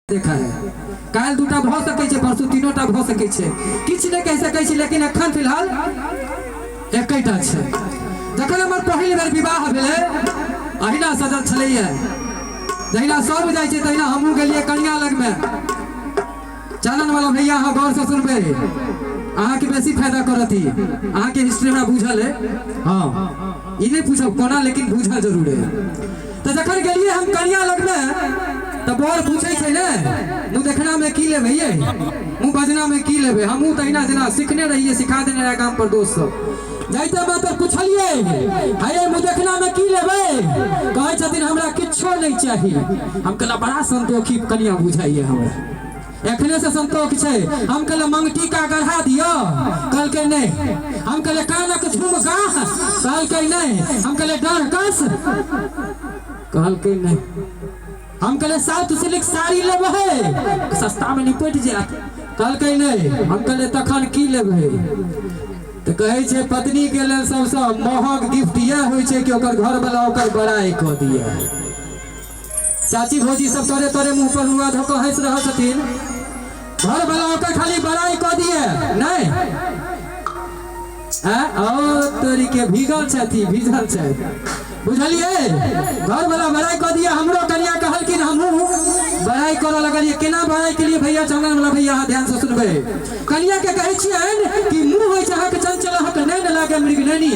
देखा है। काल्हि दूटा भऽ सकै छै, परसू तीनोटा भऽ सकै छै, किछु नहि कहि सकै छी, लेकिन एखन फिलहाल एकेटा छै। जखन हमर पहिल बेर विवाह भेलै, अहिना सजल छलैया, जहिना सब जाइ छै तहिना हमहूँ गेलियै कनिया लगमे। चानन वाला भैया, अहाँ गौर से सुनबै, अहाँके बेसी फायदा करत ई। अहाँके हिस्ट्री हमरा बुझल है। हाँ, ई नहि पूछब कोना, लेकिन बुझल जरूर है। तऽ जखन गेलियै हम कनिया लगमे, तऽ बर पूछै छै ने, मुँह देखना में की लेबै ये, मुँह बजना में की लेबै? हमहूँ तहिना जेना सिखने रहियै, सिखा देने रहै गाम पर दोस्त सब। जाइते मात्र पुछलियै, हे मुँह देखना में की लेबै? कहै छथिन, हमरा किछो नहि चाही। हम कहला, बड़ा संतोखी कनिया बुझाइए हमरा, एखने से संतोख छै। हम कहले, मंगटीका गढ़ा दियो? कहलकै, नहि। हम कहले, कानक झुमका? कहलकै, नहि। हम कहले, डर कस? कहलकै, नहि। हम कहले, साउथ सिल्क साड़ी लेबै? सस्ता में निपटि जायत। कहलकै, नहि। हम कहले, तखन की लेबै? तऽ कहै छै, पत्नी के लेल सबसँ महग गिफ्ट इएह होइ छै कि ओकर घरवाला ओकर बड़ाई कऽ दिए। चाची भौजी सब तोरे तोरे मुंह पर रुआ धऽ कऽ हँसि रहल छथिन। घर वाला ओकर खाली बड़ाई कऽ दिए नहि ओ तोरी के भीगल छथि, भीजल छथि, बुझलियै? घर वाला बड़ाई कऽ दिए। हमरो कनिया कहलखिन, हमहूँ बड़ाई करऽ लगलियै। केना बड़ाई केलियै भैया? चंदन वाला भैया, अहाँ ध्यान से सुनबै। कनिया के कहै छियनि कि मुँह होइ छै अहाँके चंचल, अहाँके नैन लागे मृगनैनी,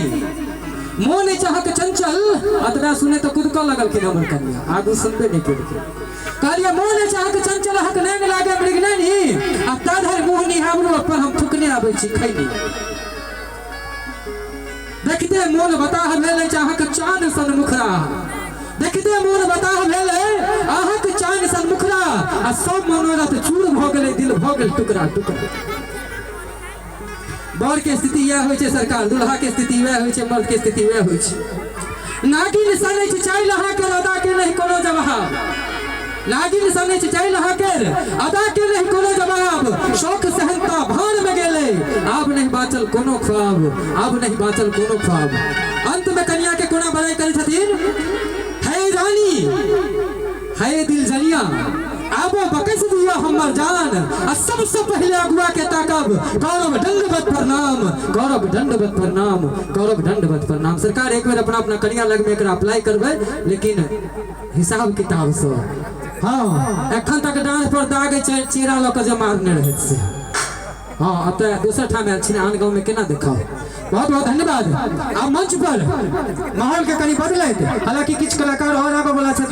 मोन अछि अहाँके चंचल। अतबा सुने तऽ कुदकऽ लगलखिन हमर कनिया, आगू सुनबे नहि केलखिन। कहलियै, मोन अछि अहाँके चंचल, अहाँके नैन लागे मृगनैनी, आ ता धरि मुँह निहारू अपन, हम थुकने आबै छी खैनी। देखते मोन बताह भेल अछि अहाँके चान सन मुखरा, देखते मोन बताह भेल अहाँके चान सन मुखरा, आ सब मनोरथ चूर भऽ गेलै, दिल भऽ गेल टुकड़ा टुकड़ा। बर के स्थिति इएह होइ छै सरकार, दुल्हा के स्थिति वएह होइ छै, मर्द के स्थिति वएह होइ छै। नागिन सनै छै चालि अहाँके, अदा के नहि कोनो जवाब। नागिन सनै छै चालि अहाँके, अदा के नहि कोनो जवाब। शौक सहनता भान में गेलै, आब नहि बाँचल कोनो ख्वाब, आब नहि बाँचल कोनो ख्वाब। अंत में कनिया के कोना बड़ाई करै छथिन? हे रानी, हे दिल जनिया, आबो बकस दिया हमर जान, आ सबसे पहले अगुआ के ताकब, गौरव दंडवत प्रणाम, गौरव दंडवत प्रणाम, गौरव दंडवत प्रणाम। सरकार, एक बेर अपना अपना कनिया लग में एकरा अप्लाई करबै, लेकिन हिसाब किताब से। हाँ, एखन तक डाँड़ पर दाग छै, चेरा लऽ कऽ जे मारने रहै से। हाँ, अब तऽ दोसर ठाम आयल छी, आन गाँव में केना देखाउ? बहुत बहुत धन्यवाद। आ मंच पर माहौल के कनि बदलैत, हालांकि किछु कलाकार और आबऽ वाला छथि।